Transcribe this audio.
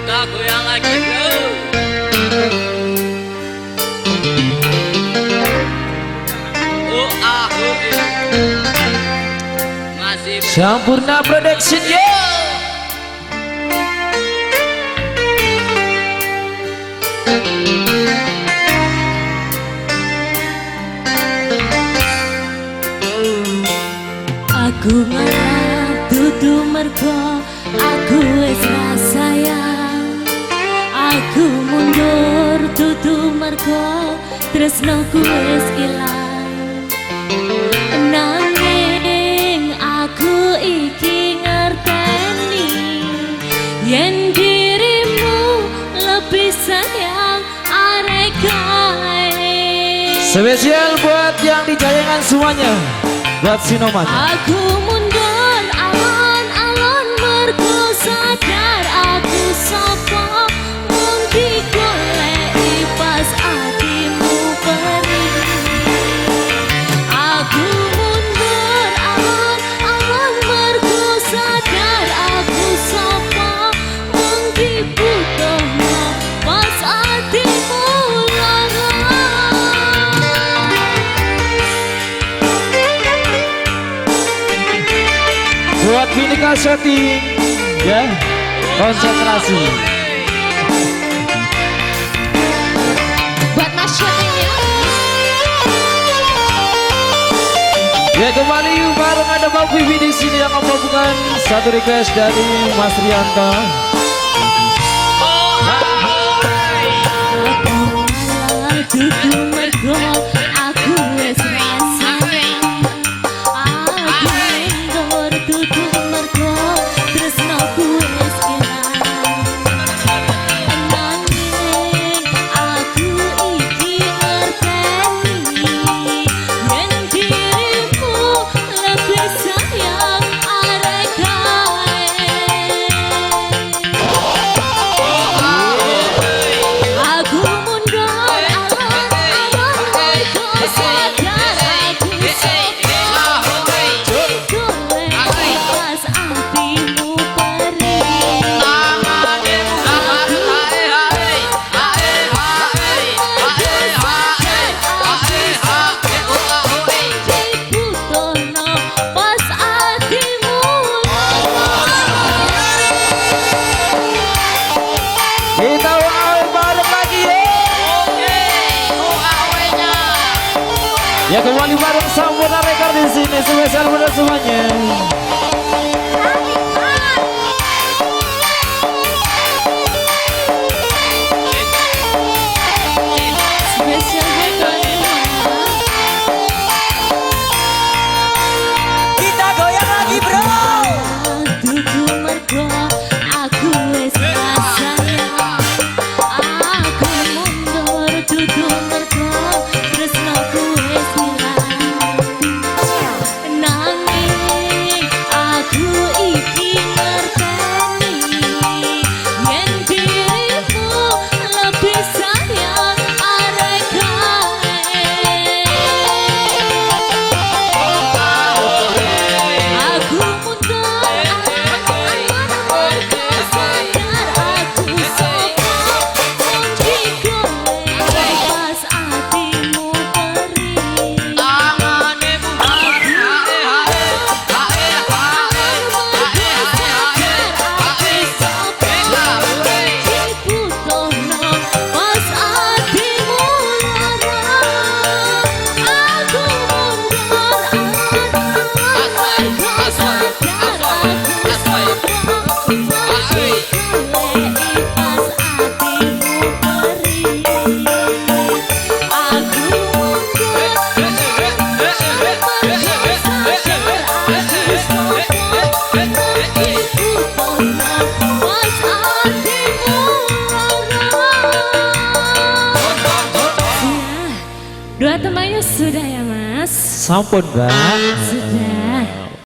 Kita goyang lagi, bro. Oh, ah, oh, eh. Masih Sampurna Production, yo. Aku ngalah dudu mergo aku wis ra sayang. Aku mundur dudu mergo tresnoku wis ilang. Nanging aku iki ngerteni yen dirimu lebih sayang arek kae. Spesial buat yang di Jayangan semuanya, buat Sinoman. Aku mundur alon-alon mergo sadar aku sapa mung digoleki pas atimu perih. Aku mundur alon-alon mergo sadar aku sapa mung dibutuhno pas atimu lara. Buat Binika Shooting, ya, konsentrasi. Buat Mas Shooting ya. Ya, kembali bareng ada Bang Vivi di sini yang membawakan satu request dari Mas Rianto. Aku ngalah dudu mergo aku wis ra sayang. Aku mundur dudu mergo tresnoku wis ilang. Nanging aku iki ngerteni yen dirimu lebih sayang arek kae. Aku mundur alon-alon mergo sadar aku sapa digoleki pas atimu perih. Dibutuhno pas atimu lara. Kita wow bareng lagi ya. Ya, kembali bareng Sampurna Record di sini, spesial buat semuanya. Spesial buat semua. Kita goyang lagi, bro. Dudu mergo aku wis ra sayang. Aku mundur dudu mergo tresnoku wis ilang. Nanging aku iki ngerteni yen dirimu lebih sayang arek kae. Aku mundur alon-alon mergo sadar aku sapa mung digoleki pas atimu perih. Dibutuhno pas atimu lara. Aku mundur alon-alon mergo sadar aku sapa mung digoleki pas atimu perih. Aku mundur alon-alon mergo sadar aku sapa mung dibutuhno pas atimu lara. Dua temannya sudah ya, Mas? Sampun, Mbak. Sudah.